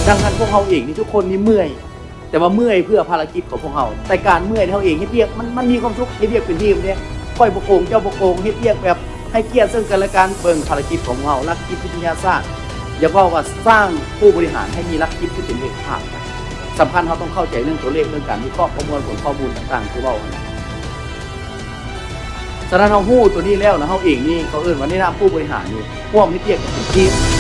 ດັ່ງນັ້ນພວກເຮົາເອງນີ້ ທຸກຄົນນີ້ເມື່ອຍ ແຕ່ວ່າເມື່ອຍເພື່ອພາລະກິດຂອງພວກເຮົາ. ແຕ່ການເມື່ອຍທີ່ເຮົາເອງເຮັດວຽກ ມັນ ມັນມີຄວາມສຸກ ເຮັດວຽກເປັນທີມເດ້. ຂ້ອຍບໍ່ໂກງ ເຈົ້າບໍ່ໂກງ ເຮັດວຽກແບບໃຫ້ກຽດເຊິ່ງກັນແລະກັນ. ເບິ່ງພາລະກິດຂອງພວກເຮົາ ຫຼັກຈິດວິທະຍາສາດ ຢາກເວົ້າວ່າສ້າງຜູ້ບໍລິຫານໃຫ້ມີຫຼັກຈິດທີ່ເປັນເອກະພາບ. ສຳຄັນເຮົາຕ້ອງເຂົ້າໃຈເລື່ອງຕົວເລກ ເລື່ອງການວິເຄາະປະມວນຜົນຂໍ້ມູນຕ່າງໆ ທີ່ເວົ້າຫັ້ນ. ສະນັ້ນເຮົາຮູ້ຕົວນີ້ແລ້ວ ແລ້ວເຮົາເອງນີ້ ເຂົາເອີ້ນວ່າໃນນາມຜູ້ບໍລິຫານນີ້ ຮ່ວມເຮັດວຽກກັນເປັນທີມ.